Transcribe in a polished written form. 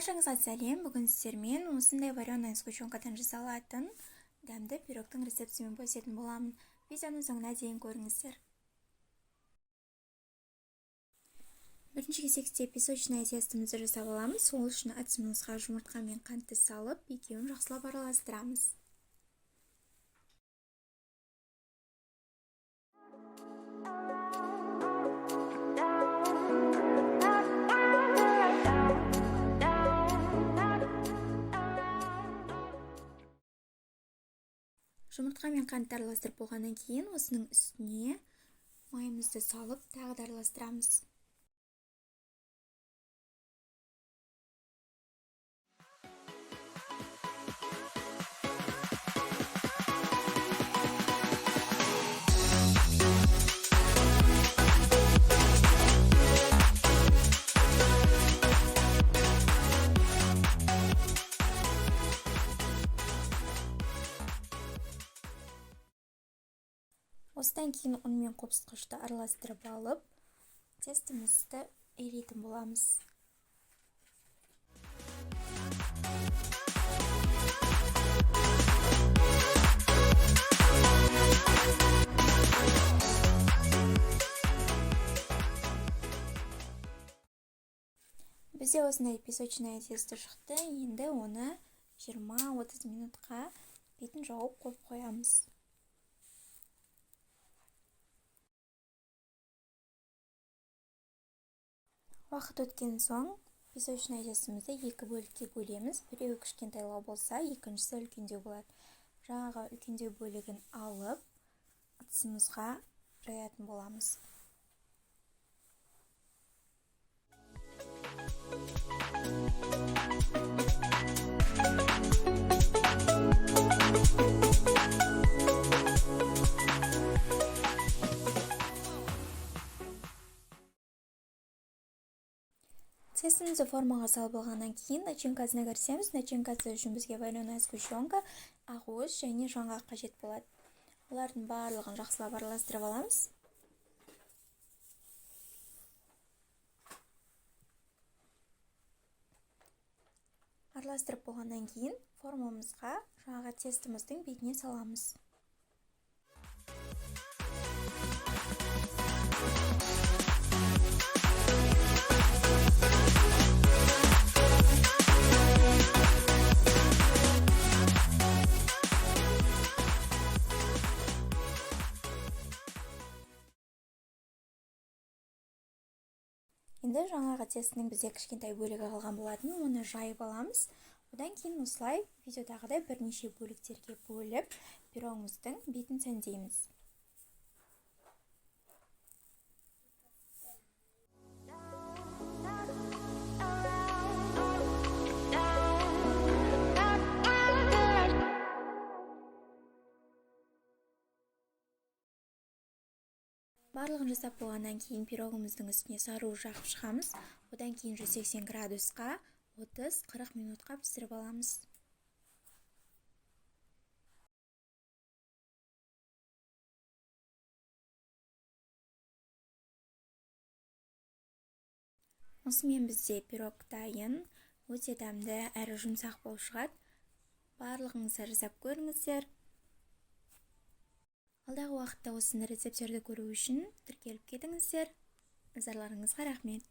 Баршаңызға сәлем. Бүгін сіздермен осындай вареная сгущенкадан жасалатын дәмді пирогтың рецептімен бөлісетін боламын. Видеоның соңына дейін көріңіздер. Бірінші кезекте песочное тестомызды жасап аламыз. Ол үшін ыдысымызға жұмыртқа мен қантты салып, екеуін жақсылап араластырамыз. Жұмыртқа мен қантты араластырып болғаннан кейін осының үстіне майымызды салып тағы да араластырамыз. Осыдан кейін ұн мен қопсытқышты араластырып алып, тестімізді илейтін боламыз. Бізде осындай песочное тесто шықты. Енді оны 20-30 минутқа бетін жауып қойып қоямыз. Уақыт өткен соң песочное тестомызды екі бөлікке бөлеміз. Біреуі кішкентайлау болса, екіншісі үлкендеу болады. Жаңағы үлкендеу бөлігін алып, ыдысымызға жаятын боламыз. Тестомызды формаға салып алғаннан кейін начинкасына кірісеміз. Начинкасы үшін бізге вареная сгущенка, ақуыз және жаңғақ қажет болады. Олардың барлығын жақсылап араластырып аламыз. Араластырып болғаннан кейін формамызға жаңағы тестомыздың бетіне саламыз. Енді жаңағы тестінің бізде кішкентай бөлігі қалған болатын, оны жайып аламыз. Одан кейін осылай видеодағыдай бірнеше бөліктерге бөліп, пирогымыздың бетін сәндейміз. Барлығын жасап болғаннан кейін пирогымыздың үстіне сары жағып шығамыз. Одан кейін 180 градусқа 30-40 минутқа пісіріп аламыз. Осымен бізде пирог дайын, өте дәмді әрі жұмсақ болып шығады. Барлығыңыздар жасап көріңіздер. Алдағы уақытта осындай рецепттерді көру үшін тіркеліп кетіңіздер. Назарларыңызға рахмет.